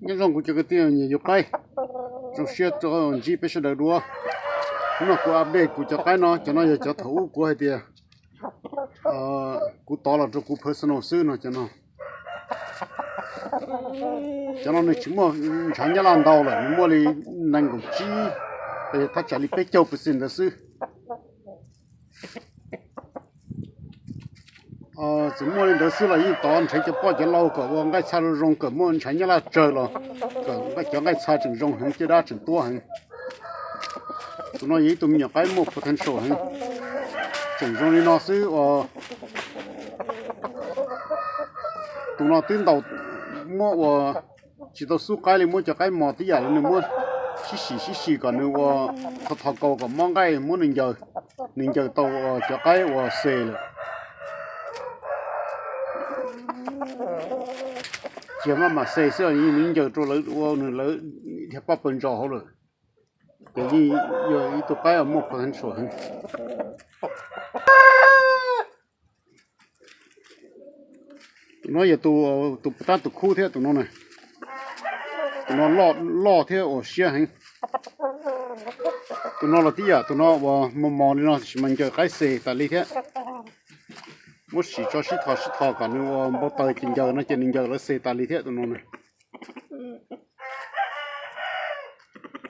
Nyob zoo kuv cov kwv tij nyiam yug qaib, zoo siab rau ntsib peb sawv daws dua. Hnub no kuv update kuv cov qaib no, cov no yog cov thaum ub kuv hais tias kuv tov los rau kuv personal xwb no cov no. Cov no nws tsis muaj ntshav nyab laj ntau lawm, nws muaj li nees nkaum tsib, yog thaj tsam li peb caug percent ntawd xwb. Txawm muaj li ntawd xwb los yeej tov nrhev cov poj cov lau kom ua nqaij txha zoo zoo, kom muaj ntshav nyab laj tsawg los kom cov nqaij txha tseem zoo heev, caj dab tseem tuab heev. Tus no yog ib tug me nyuam qaib muaj potential heev, tseem zoo li no xwb uas tus no twb ntaus muab ua tsis tau xub qaib li, muab cov qaib mos tib yam li nws muab sib sim sib sim kom nws ua tho tho kaus kom mob nqaij muab nws ncaws, nws ncaws tau cov qaib uas xe lawm. Tsis yog maj mam xe xwb, nws ncaws rau lawv ua nws lawv dhia paj paws ntsos hauv lawm. Ces yeej yog ib tug qaib muaj potential heev. Tus no yog tus tab tus khub thiab tus no na. Tus no loj thiab uas siab heev. Tus no los tib yam, tus no uas mos mos li no tab sis mas ncaws qaib xe tas li thiab. Muab sim tso sib tho sib tho kom nws ua npau taws ces ncaws no ces nws ncaws lawv xe tas li thiab tus no na.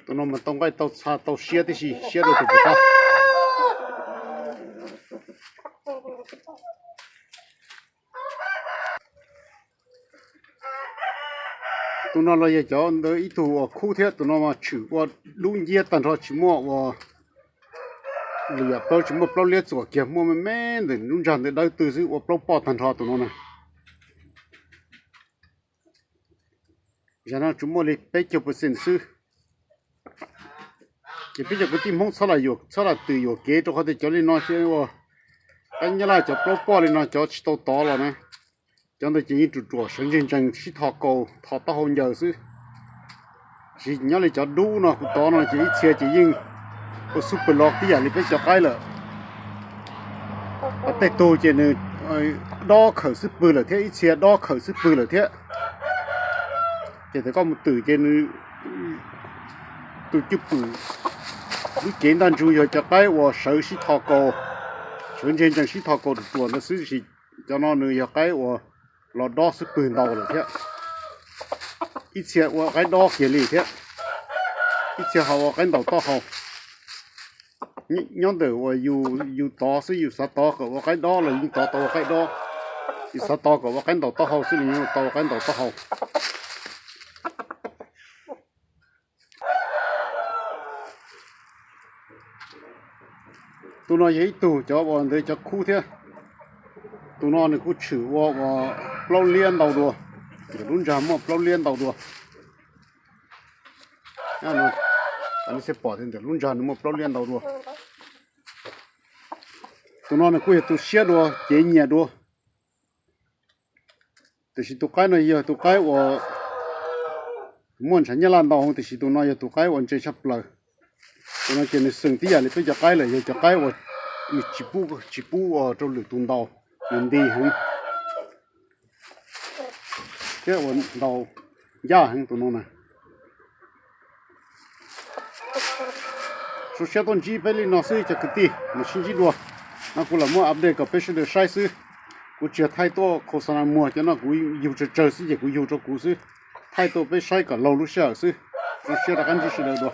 Tus no mas tau nqaij tau txha tau siab tib si, siab dua tus puas tab. Tus no los yog cov ntawd ib tug uas khub thiab, tus no mas tshwm ua dub nciab tag nrho tsis muaj ua lwm yam plaub, tsis muaj plaub liab txuam kiag, muaj me me ntawm lub ntsag ntawd dawb twg xwb, ua plaub poj tag nrho tus no na. Zag no tsuas muaj li peb caug percent xwb. Ces peb cov kwv tij Hmoob txhob lam yuam, txhob lam twm yuam kev, rau qhov tias cov li no ces ua qaib nyab laj cov plaub poj li no cov tsis tau tov los na, cov ntawd ces yeej ruam ruam sawv ntseg ntsees sib tho kaus tho taub hau ncaws xwb. Tsis nyob li cov dub no kuv tov no ces ib txhia ces yeej ua xub pwg los tib yam li peb cov qaib lawm. Tej tug ces nws dob khawm xub pwg lawm thiab, ib txhia dob khawm xub pwg lawm thiab. Ces thaum koj mus twm ces nws tus cwj pwm lub cev ntaj ntsug yog cov qaib uas sawv sib tho kaus, sawv ntseg ntsees sib tho kaus ruam ruam ntawd xwb, tiam sis cov no nws yog qaib uas los dob xub pwg ntau lawm thiab. Ib txhia ua qaib dob kiag li thiab, ib txhia ho ua qaib ntaus taub hau. Nyob ntawm uas yus tov xwb, yus xav tov kom ua qaib dob los yeej tov tau ua qaib dob, yus xav tov kom ua qaib ntaus taub hau xwb los yeej tau ua qaib ntaus taub hau. Tus no yog ib tug cov uas ntawd cov khub thiab. Tus no nws kuj tshwm ua uas plaub liab ntau dua, ntawm lub ntsag muaj plaub liab ntau dua. Pom tias ntawm lub ntsag nws muaj plaub liab ntau dua. Tus no nws kuj yog tus siab dua, cev nyiam dua. Tiam sis tus qaib no yog tus qaib uas muaj ntshav nyab laj ntau, tiam sis tus no yog tus qaib uas ntse tshaj plaws. Tus no ces nws xeem tib yam li peb cov qaib lawm, yog cov qaib uas nws tsis pub, tsis pub ua rau lwm tus ntaus, nws nti heev thiab uas ntaus ncaj heev tus no na. Zoo siab tuaj ntsib peb li no xwb cov kwv tij, mam sib ntsib dua. No kuv lam muab update kom peb sawv daws saib xwb. Kuv tsis yog thaij tuaj khos na muag, cov no kuv yug tsawg tsawg xwb ces kuv yug rau kuv xwb. Thaij tuaj peb saib kom laug lub sij hawm xwb. Zoo siab rov qab ntsib sawv daws dua.